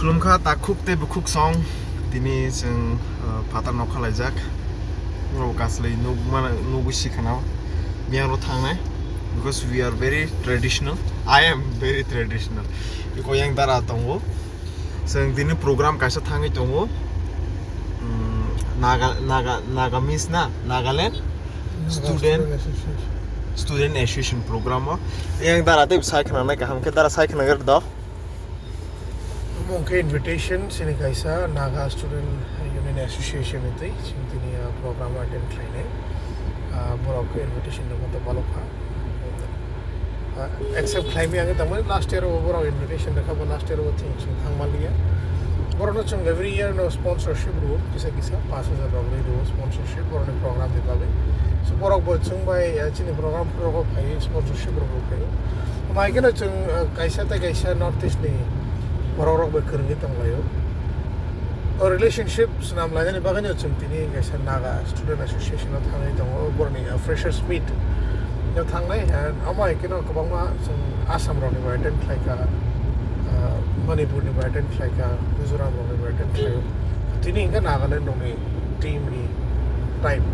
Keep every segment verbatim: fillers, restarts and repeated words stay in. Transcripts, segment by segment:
Khulumkha takhuk tei bukhuk song, tini chwng, uh, phatar nokha laijak. Oro kaslai nuk mana, nugwi sikhana. Miyang ro thangnai, because we are very traditional. I am very traditional. Iko yang dara tongo. Chwng tini program kaisa thangwi tongo. Mm, Naga, Naga, Naga Miss na, Nagaland Naga Student, Student Association. Student Association program o. Yang dara tei sai khna nai kaham khe dara sai khna gari do. Omo wngkhe invitation, chini kaisa Naga Student Union Association ni twi, chini tini, ah, program attend khlainai. Ah, borok khe invitation rwma tong balok kha. Ah, accept khlaimani ang tamo last year o borok invitation rwkha, bo last year o chwng, chwng thang manliya. Borokno chwng every year no sponsorship rwo, kisa kisa paanch hajar rok rwo sponsorship borokni program ni bagwi. So borok bo chwng bai, ah, chini program phuru rok phai sponsorship rok phai. Omo hai kheno chwng, ah, kaisa tei kaisa North East ni borok rok bai kwrwngwi tong laio. O relationship swnam lainani bagwino chwng tini kaisa Naga Student Association o thangwi tongo, borokni, ah, freshers meet no thangnai, and omo hai kheno kwbangma chwng Assam rokni bai attend khlaikha, ah, Manipur ni bai attend khlaikha, Mizoram rokni bai attend khlaio. Tini hwnkhe Nagaland rokni team ni time.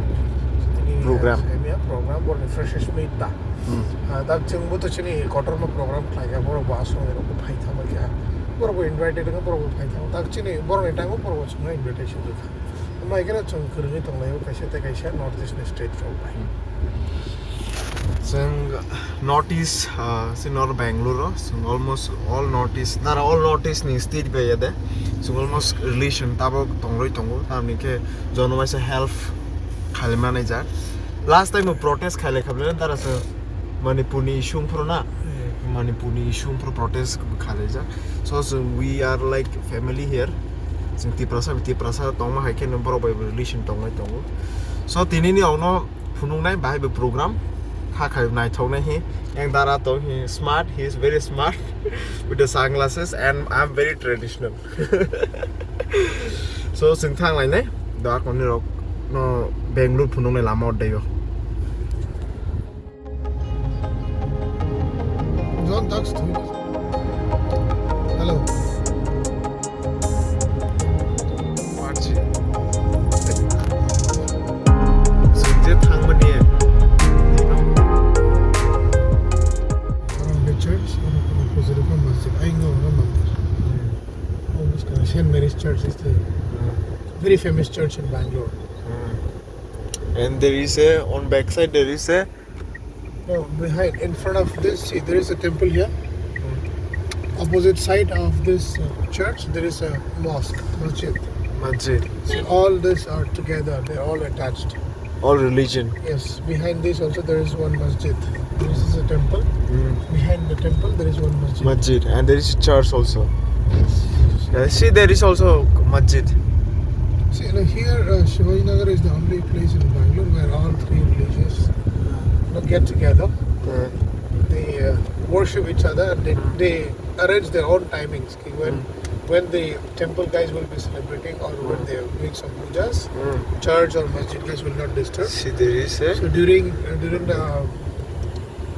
Tini, Program. ah, program, borokni freshers meet ta. Hmm. Ah, dak chwngbo to chini kotorma program khlaikha, borok bo aswk rok phai thangbaikha. Borok bo invited wngkha, borok bo phai thang. Dak chini borokni time o borok bo chwngno invitation rwkha. Omo hai kheno chwng kwrwngwi tonglaio kaisa tei kaisa North East ni state rok bai. Hmm. Chwng North East, ah, chini oro Bangalore o, chwng almost all North East, nara all North East ni state bai ya de. Chwng almost relation tabok tongrwi tongo, tamni khe jono waisa help khailai manai jak. Last time protest khailai khablai dara se Manipur ni issue phuru na. Hmm. Manipur ni issue phuru protest khailai jak. So, so we are like family here. Chwng Tiprasa, Tiprasa tongma hai khe no borok bai relation tongnai tongo. So, tini ni okno phunuknai bahai bo program. Kha khai naithoknai hi. Yang dara tong hi smart, he is very smart with the sunglasses and I'm very traditional. So, chwng thang lainai. Da koni rok no Bangalore phunuknai lama o deo. John Dux thwi. Hello. Parchi. Singje thangmani. Around the church, around the opposite of a masjid. I know the mandir. Almost, uh, Saint Mary's Church is the very famous church in Bangalore. And there is a, on backside there is a No, behind, in front of this, see, there is a temple here. Opposite side of this, uh, church, there is a mosque, masjid. Masjid. See, all these are together, they're all attached. All religion. Yes, behind this also there is one masjid. This is a temple. Mm. Behind the temple, there is one masjid. Masjid, and there is church also. Yes. Yeah, see, there is also masjid. See, like here, uh, Shivaji Nagar is the only place in Bangalore where all three religious, uh, get together. Yeah. They, uh, worship each other and they, Mm. they arrange their own timings. Ki when, Mm. when the temple guys will be celebrating or when Mm. they are doing some pujas, Mm. church or masjid guys will not disturb. See, there is a So during, uh, during the,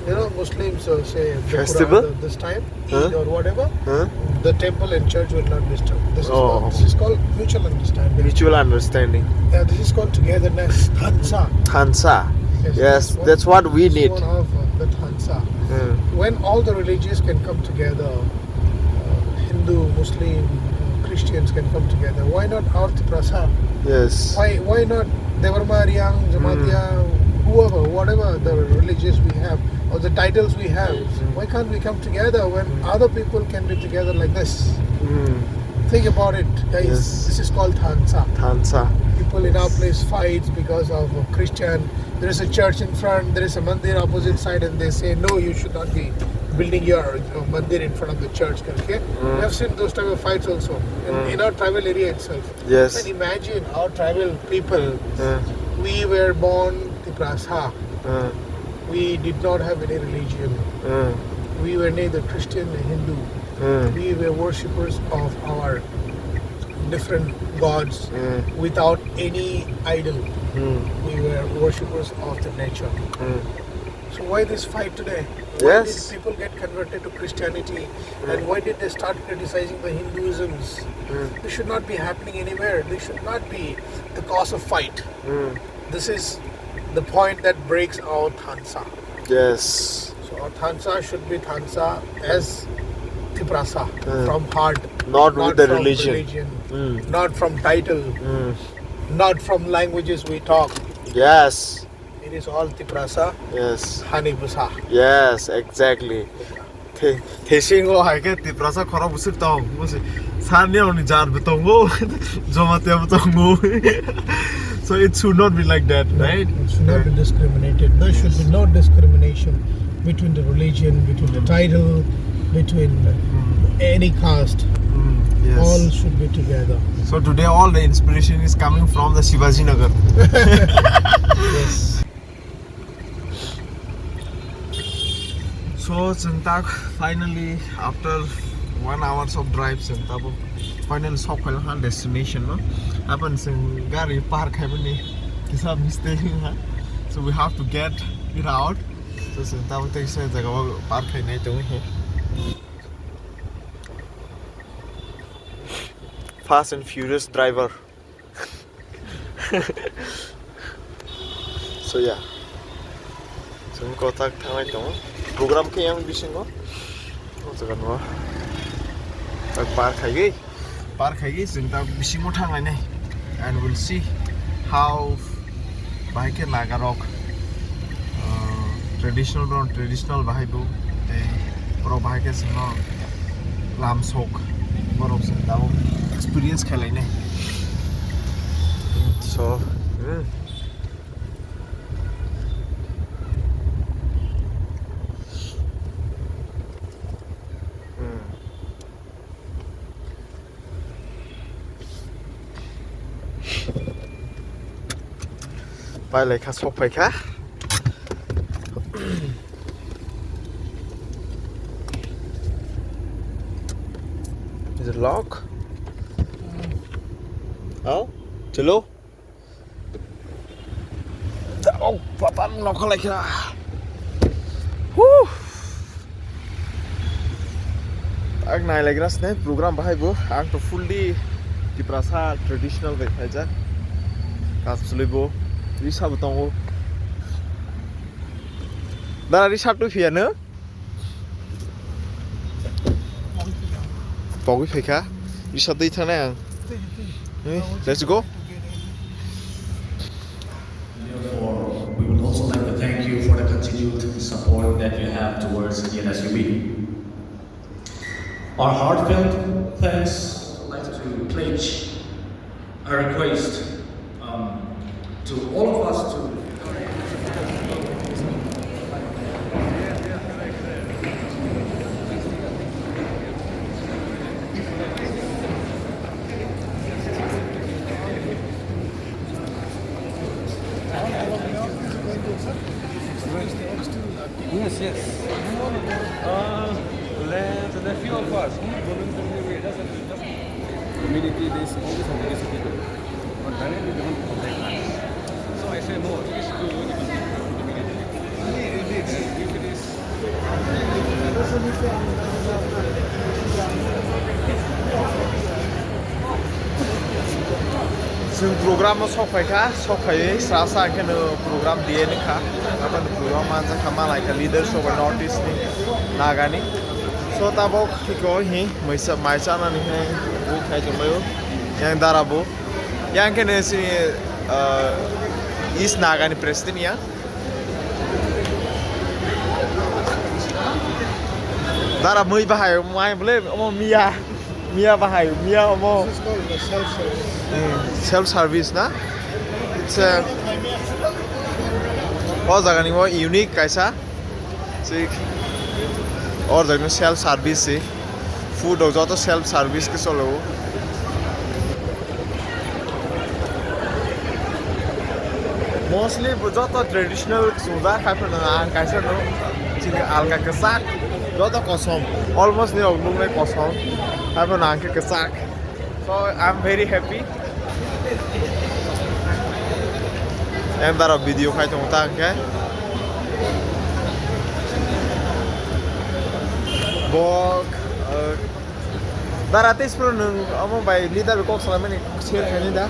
you know, Muslims, uh, say the Festival? Quran, uh, this time, Huh? Eid or whatever, Huh? the temple and church will not disturb. This is Oh. called, this is called mutual understanding. Mutual understanding. Yeah, this is called togetherness, thansa. Thansa. Yes, Yes, this one, that's what we this need. one of, uh, the thansa. Hmm. When all the religions can come together, uh, Hindu, Muslim, uh, Christians can come together. Why not our Tiprasa? Yes. Why, why not Debbarma, Riang, Jamatia, Hmm. whoever, whatever the religions we have or the titles we have, Hmm. why can't we come together when Hmm. other people can be together like this? Hmm. Think about it, guys. Yes. This is called thansa. Thansa. People in our Yes. place fight because of a Christian. There is a church in front, there is a mandir opposite side, and they say, "No, you should not be building your, uh, mandir in front of the church." Okay? Mm. We have seen those type of fights also in, Mm. in our tribal area itself. Yes. And imagine our tribal people. Mm. We were born Tiprasa. Mm. We did not have any religion. Mm. We were neither Christian nor Hindu. Mm. We were worshippers of our different gods Mm. without any idol. Mm. We were worshippers of the nature. Mm. Why this fight today? Why did people get converted to Christianity? And why did they start criticizing the Hinduisms? This should not be happening anywhere. This should not be the cause of fight. This is the point that breaks our thansa. Yes. So our thansa should be thansa as Tiprasa, from heart, not with the religion, not from title, not from languages we talk. Yes. It is all Tiprasa. Yes. Hani bwsa. Yes, exactly. Thesing o hai khe Tiprasa khorok bwswk tong. Sani oni jar bo tongo. Jamatia bo tongo. So it should not be like that, right? It should not be discriminated. There should be no discrimination between the religion, between the title, between any caste. All should be together. So today all the inspiration is coming from the Shivaji Nagar. Yes. So chwng tak finally after one hours of drive chwng tabuk finally sok phailakha destination no. Apan chwng gari park khaimani kisa mistake wngkha. So we have to get it out. So chwng tabuk tei kisa jaga o park khainai tongwi he. Fast and Furious driver. So yeah. Chwng kotak thangnai tongo. Program khe yang bisingo. O jaga no. Tak par khaigwi. Par khaigwi chwng tak bisingo thangnai nai. And we'll see how bahai khe Nagarok, uh, traditional borok traditional bahai bo, tei borok bahai khe chwngno lamsok borok chwng tabuk experience khlainai. So, hmm. Hmm. Pailai kha, sok phai kha. Is it lock? Oh, chalo. Oh, papa, nokha laikha. Huh. Ang nai laikha sne program bahai bo. Ang to fully Tiprasa traditional bai khaijak. Kasulwi bo. Risa bo tongo. Dara risa tu phiya no? Pogwi phaikha. Risa twi thangnai ang. Hey, let's go. Therefore, we would also like to thank you for the continued support that you have towards the N S U B. Our heartfelt thanks. I'd like to pledge a request, um, to all of us to Yes, yes. Uh, let the few of us who voluntarily we just, just community, this, all these obligation people. But directly they want to contact us. So I say no, please do what you can do for the community. If it is Chwng program o sok phai kha, sok phaiwi sra sa khe no program diye ni kha. Aboni program manjak kha malai kha leaders of North East ni Naga ni. So tabok thiko hi maisa mai chana ni hai bu khai tongbaio. Yang dara bu. Yang khe no si, uh, East Naga ni president yang. Dara mui bahai mai bole omo miya, miya bahai, miya omo. This is called the self-service. Hmm, self-service na? It's a, o jaga ni o unique kaisa. Sik. O jaga ni self-service si. Food rok joto self-service khe cholo. Mostly bo joto traditional chwngjak, hai phano ang kaisa no chini alka kwchak, joto kosom, almost ni rok nuknai kosom, hai phano ang khe kwchak. So I'm very happy. Yang dara video khai tongo ta hwnkhe. Bo, uh, Dara tei sipro nwng omo bai leader bai kok salaimani share khaini da.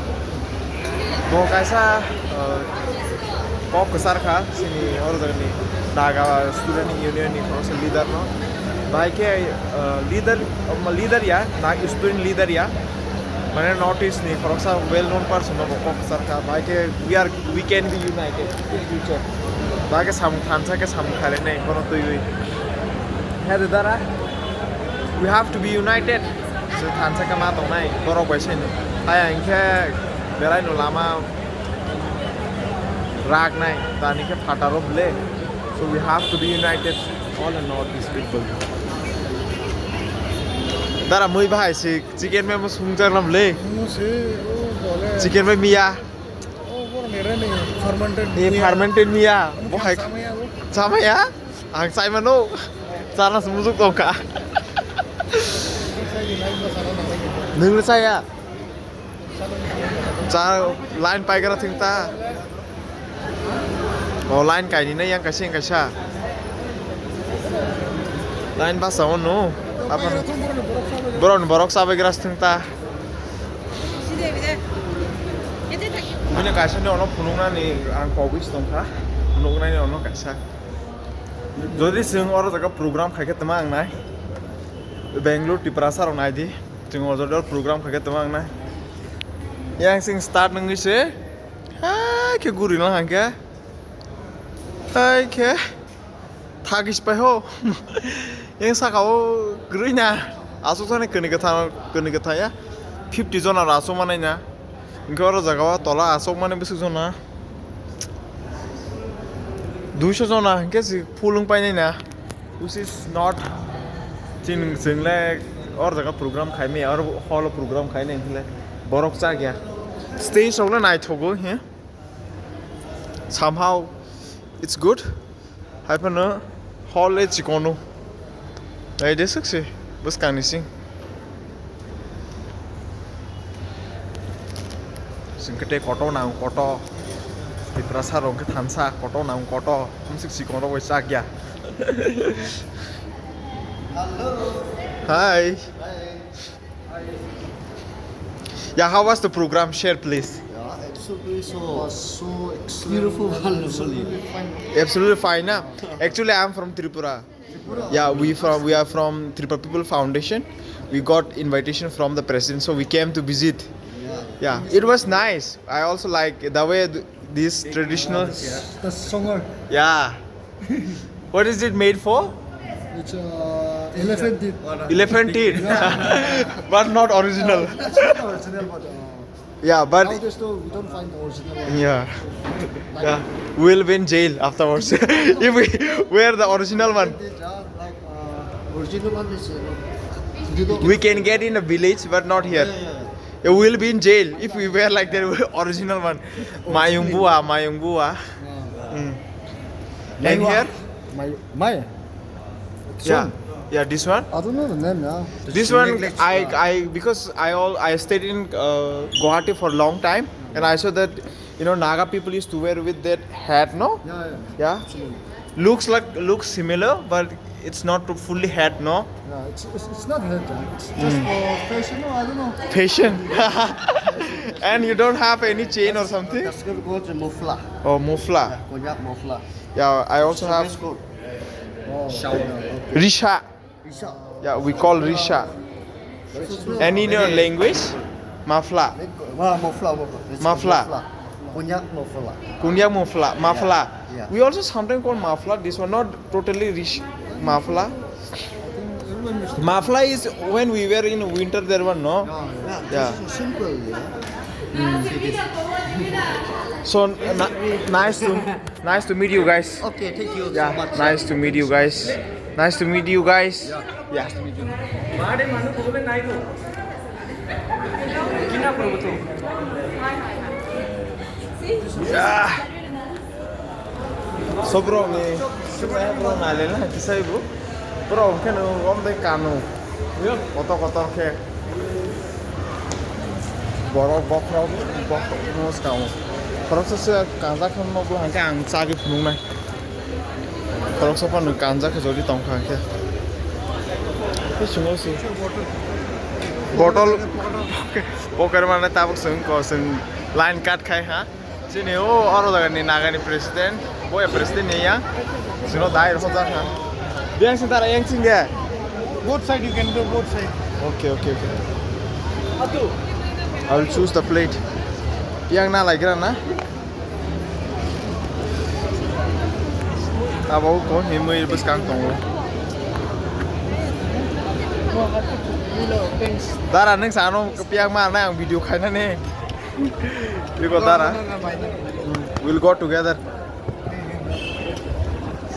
Bo kaisa, uh, kok kwchar kha chini oro jagani Naga Student Union ni khoroksa leader no. Bai khe, uh, leader, um, leader ya, na student leader ya. Mane North East ni khoroksa well known person no bo kok kwchar kha. Bai khe we are, we can be united in future. Bai khe samung thansa khe samung khairwi nai bono twiwi. He dara. We have to be united. Chwng thansa khe ma tongnai borok bai se. Hai ang khe belai no lama rak nai tani khe phataro ble. So we have to be united, all the North East people. Dara mui bahai se chicken bai mo sungjaklam le. Chicken bai miya. Oh, boro ni rani fermented. E miya. Fermented miya. Bo hai chamaya bo. Chamaya? Ang chai mano. Chana sumujok tongkha. Nwng le chaya? Cha line paigra thingta. O line kaini na yang kaisa yang kaisa. Line basa ono. Apa? Borok ni borok sabai gras thingta. Bini kaisa ni ono phunuknani ang kobis tongkha. Phunuknani ono kaisa. Jodi chwng oro jaga program khaikhe tama ang nai. Bangalore Tiprasa rok nai di. Chwng oro jaga program khaikhe tama ang nai. Yang sing start nangwi se. Ha khe guri no hangkhe. Hai khe. Thagis pai ho. Yang saka o guri na. Asuk sani kani katha kani katha ya. Fifty jona raso manai na. Hingke oro jaga o tola asok mani bwswk jona. Duiso jona hingke si full wng painai na. Which is not chini chwng le oro jaga program khai maya, oro hall o program khai nai hingke le borok chak ya. Stage rok le naithogo he. Somehow it's good. Hai phano hall le chikono. Nai de swk se bwskang ni sing. Sing kete koto nang koto. Tiprasa rok khe thansa koto nang koto. Bwswk chikon rok bai chak ya. Hi. Yeah, how was the program? Share, please. Yeah, absolutely so, so beautiful, wonderful. Absolutely fine, na? Actually, I'm from Tripura. Yeah, we from, we are from Tripura People Foundation. We got invitation from the president, so we came to visit. Yeah, it was nice. I also like the way th- this traditional. The singer. Yeah. What is it made for? It's uh, elephant teeth. Elephant teeth. Yeah. But not original. No, that's not original, but uh, yeah, but nowadays though, we don't find the original one. Yeah. Like, yeah. We'll be in jail afterwards if we wear the original one. They are like uh, original one is. Uh, they don't. We can get in a village, but not here. Yeah, yeah, yeah. Yeah, we'll be in jail if we wear like the original one. Mayung bua, mayung bua. Mm. And here? My, my. Yeah, yeah, this one. I don't know the name, yeah. This one, I, I, because I all, I stayed in uh, Guwahati for a long time, and I saw that, you know, Naga people used to wear with that hat, no? Yeah, yeah. Yeah. Absolutely. Looks like, looks similar, but it's not fully hat, no? Yeah, it's, it's, it's not hat, yeah. It's just for fashion, no? I don't know. Fashion. And you don't have any chain or something? That's called muffler. Oh, muffler. Yeah, Konyak muffler. Yeah, I also have. It's called. Oh, okay. Risha. Risha. Yeah, we call risha. And in your language, mafla. Ah, mafla, mafla. It's called mafla. Mafla. Konyak mafla. Konyak mafla, mafla. Yeah, yeah. We also sometimes call mafla. This one not totally rish mafla. Mafla is when we were in winter, there one, no? Yeah, yeah. Yeah. This is simple, yeah. So na- nice to nice to meet you guys. Okay, thank you so much. Yeah, nice to meet you guys. Nice to meet you guys. Yeah. Yeah. So bro ni, bro nalena kisai bro. Bro khe no om de kanu. Kotor kotor khe. Borok bokhorok bokhorok no skang. Khoroksa se kanjak khe noklo hangke ang chagwi phunuknai. Khoroksa phano kanjak khe jodi tongkha hangke. Bottle poker mane tabuk chwng ko chwng line cut khai ha. Chini o oro jaga ni Naga ni president, boya president ni ya. Chwngno dai rw jak ha. Yang sing tara yang sing de. Both side you can go, both side. Okay, okay, okay. I will choose the plate. Yang na lai gra na. Abo ko himui bwskang tongo. Dara, nwng sano kwpyak ma nai ang video khainani. Biko dara. We'll go together.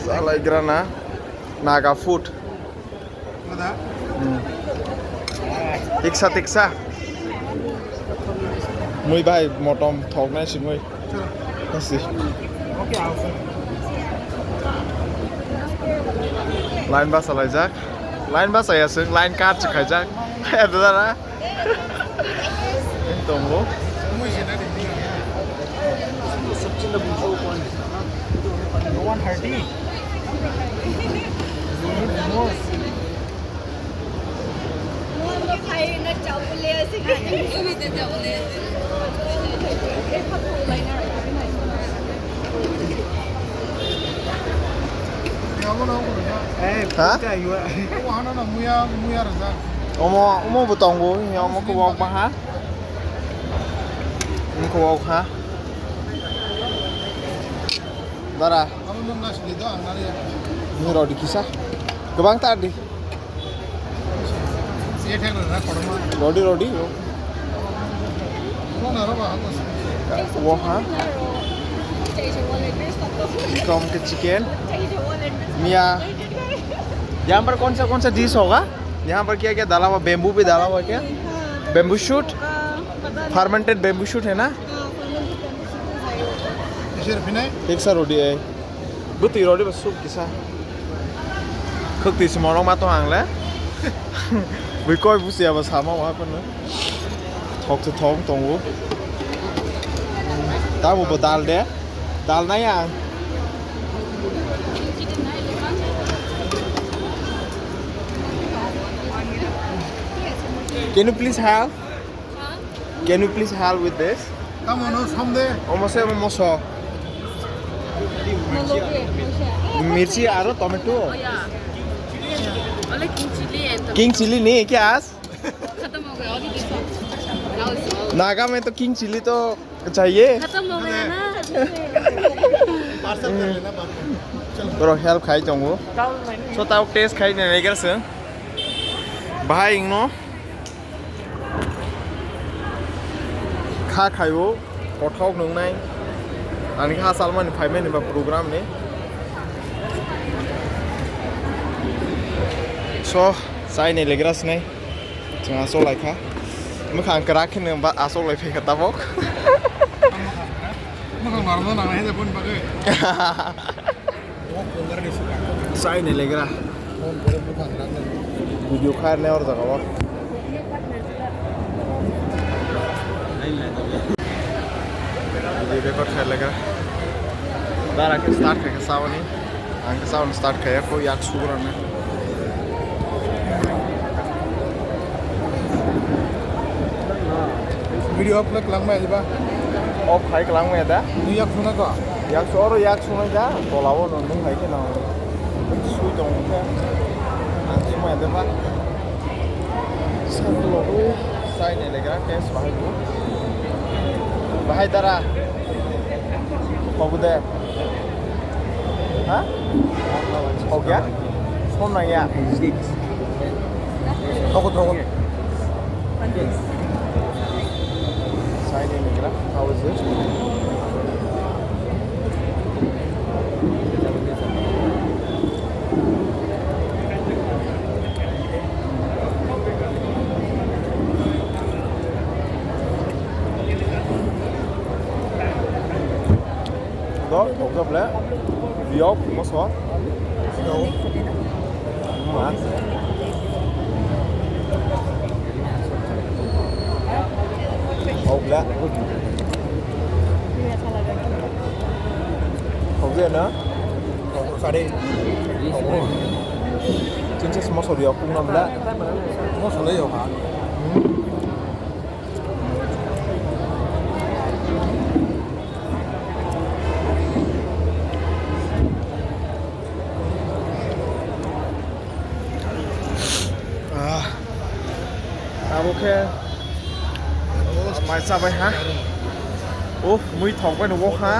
Salai grana Naga food. Hmm. Tiksa, tiksa. Mui bai motom thok nai si mui. Nasi. Line basa laijak. Line basa ya sung, line cut khaijak. Dara. Tongo. One thirty. Ha? Omo, omo bo tongo, omo khe wok baha. Omo khe wok ha. Dara. Ni rodi kisa. Gabang ta di. Rodi, rodi. Wo ha. Tom ke chicken. Mia. यहाँ पर कौन सा कौन सा डिश होगा? यहाँ पर क्या क्या डाला हुआ? Bamboo भी डाला हुआ क्या? Bamboo shoot? Fermented bamboo shoot है ना? Tiksa rodi ai. Bwtwi rodi ba soup kisa. Khwtwi se morok ma tong ang le. Bui koi busia ba sama wa kono. Thok se thok tongo. Tamo bo dal de. Dal na ya. Can you please help? Can you please help with this? Tamo no samde. Omo se omo moso. Mirchi aro tomato. Oh, yeah. Only king chili and tomato. King chili nahi kya aaj? खत्म हो गया, अभी देखो। Now it's all. Naga mein to king chili to chahiye. खत्म हो गया ना। Parcel kar lena, parcel. Bro, help khai tongo. So, tao taste khai ne, ne garse. Bahai ingno. Kha khaio, kothok nungnai. Ani kha salmani phaimani ba program ni. So, chai ni legra sinai. Chwng asok lai kha. Mwkhang kwrak khe nw ba asok lai phai kha tabok. Mwkhang narwkna nang hai de boni bagwi. Chai ni legra. Video khair ne or jaga o. Video record khair legra. Dara khe start khai khe sauni. Ang khe sauni start khai kho yak sugra ne. Video upload langmai diba? Off khai langmai da. Ni yak suna ko? Yak su oro yak suna da. Tola o no nung hai khe no. Sui tong khe. Ang sumai da ba. Saklo ui. Sai ne legra test bahai bu. Bahai dara. Hobu de. Ha? Ho gaya? Son na ya? Thoko, thoko. Sai ne legra. How is it? Do, thokjak le. Yok, moso. Ma. Thok le. Thokjak na? Thok, sari. Thok. Princess moso riyok kung nam da. Moso le yok ha. Ah. Abo khe mai chabai ha. Oh, mui thok bai nugo ha.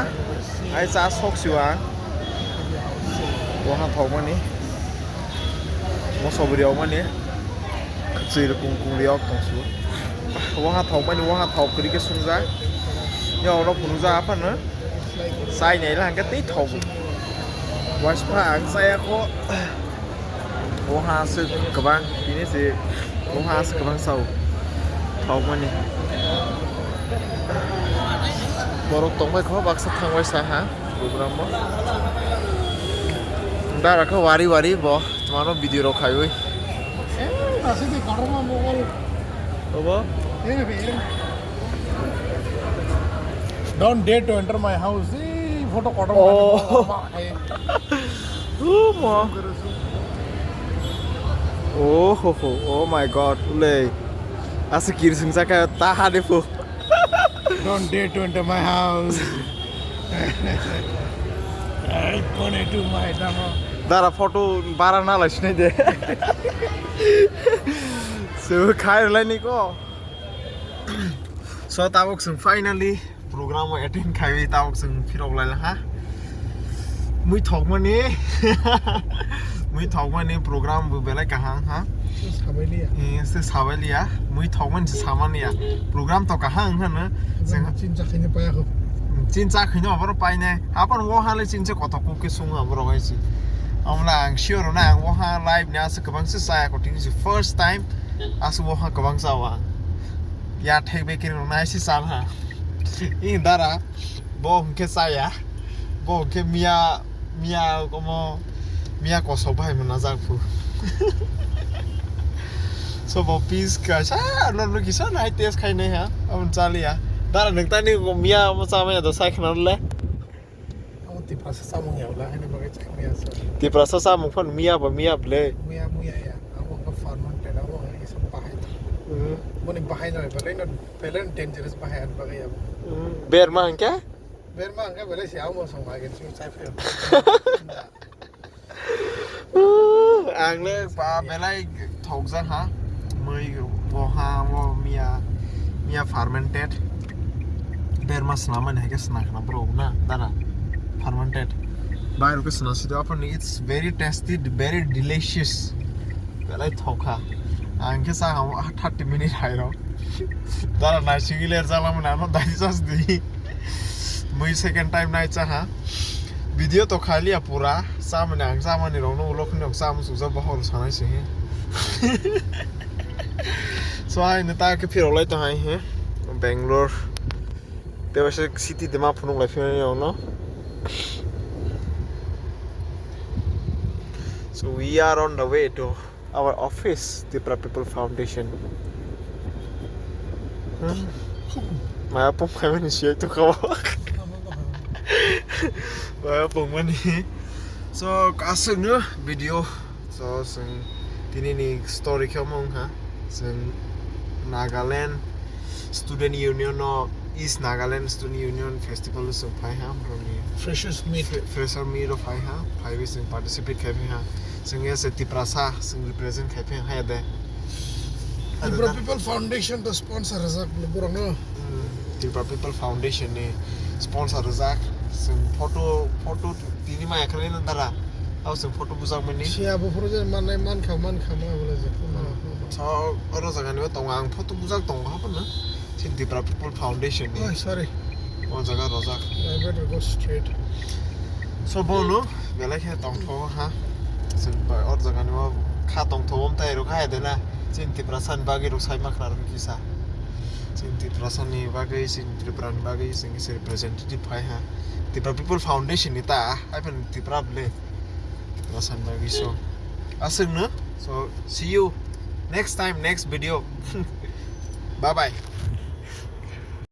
Ai cha sok siwa. Bo ha thok mani. Moso bwrwi rok mani. Khwchwirok kung kung riyok tong su. Waha thok mani, waha thok kwrwi khe swngjak. Yago no phunukjak aphano. Chai nai lang khe tei thok. Waisa ang chaya kho. Waha aswk kwbang, bini se waha aswk kwbang sao. Thok mani. Borok tong bai kho, baksa thang bai sa ha. Program bo. Dara khe wari wari bo twmano video rok khaiwi. Obo? Don't dare to enter my house. Ei, photo kotor. Oh. Omo. Oh ho ho. Oh my God. Ulei. Asa kirsing saka taha de pho. Don't dare to enter my house. I gonna do my demo. Dara photo bara na lai sinai de. So khai lai ni ko. So tabuk sung finally program o attend khai tabuk sung phirok lai ha. Mui thokmani. Mui thokmani program bo belai kaham ha. Sabailiya. Eh, se sabailiya. Mui thokmani se samaniya. Program to kaham hana. Chin chakhaini paya ho. Chin chakhaini aboro paine. Apan wo hale chin se koto kuke sunga aboro hai si. Amla ang sure na ang wo ha live na se kabang se saya ko tin se first time. Asu wo ha kabang sawa. Ya thek be kin na si sal ha. In dara. Bo hwnkhe chaya. Bo hwnkhe miya, miya omo, miya kosok bahai mwnajak phu. So bo piece kaisa, ano no kisa nai test khainai ha, amo chaliya. Dara nwng tani miya omo chamaya do sai khna le. Amo Tiprasa chamung ya wala, haino bagwi chakmaya sa. Tiprasa chamung phon miya bo miya ble. Miya, miya ya. Amo ka farman tela amo hai isa bahai. Hmm. Moni bahai na belai no, belai dangerous bahai an bagwi amo. Hmm. Berma hwnkhe? Berma hwnkhe belai se amo song hai ke chai phe. Ang le ba belai thokjak ha. Mui bo ha, bo miya, miya fermented. Berma swnamani hai khe swnam khna borok na, dara. Fermented. Bai rok swnam sidi apani, it's very tasty, very delicious. Belai thok kha. Ang khe cha ha thirty minute hai rok. Dara naisingwi ler jala mani ano dai jas di. Mui second time nai cha ha. Video to khaliya pura. Chamani ang chamani rokno ulo khni rok chama sukjak bohor sanai se he. So hai no ta khe phirok lai to hai he. Bangalore. Tei waisa city de ma phunuk lai phimani rokno. So we are on the way to our office, Tipra People Foundation. Hmm. Maya pung khaimani siyai to kabo. Maya pung mani. So, kasungno video. So, chwng tini ni story khe omo wngkha. Chwng Nagaland Student Union no, East Nagaland Student Union Festival o chwng phai ha, borokni Freshers Meet. Fre-, Fresher Meet o phai ha, phaiwi chwng participate khai phai ha. Chwng ya se Tiprasa, chwng represent khai phai ha ya de. Tipra People Foundation to sponsor rijak borokno. Hmm, Tipra People Foundation ni sponsor rijak. Chwng photo, photo tini ma ekran ni dara. Abo chwng photo bujak mani. Siya bo photo je manai mankha, mankha ma bole je. Hmm. So, oro jaga ni bo tongo, ang photo bujak tongo ha phano. Chini Tipra People Foundation ni. Oh, sorry. O jaga rojak. I better go straight. So, bono belai khe tongthogo ha. Chwng ba, o jaga ni o kha tongthogo, omtai rok hai de na. Chini Tiprasa ni bagwi rok sai ma khna rok kisa. Chini Tiprasa ni bagwi, chini Tripura ni bagwi, chini kisa representative phai ha. Tipra People Foundation ni ta, hai phano Tripura bole. Tiprasa ni bagwi so. Aswk no. So, see you next time, next video. Bye bye.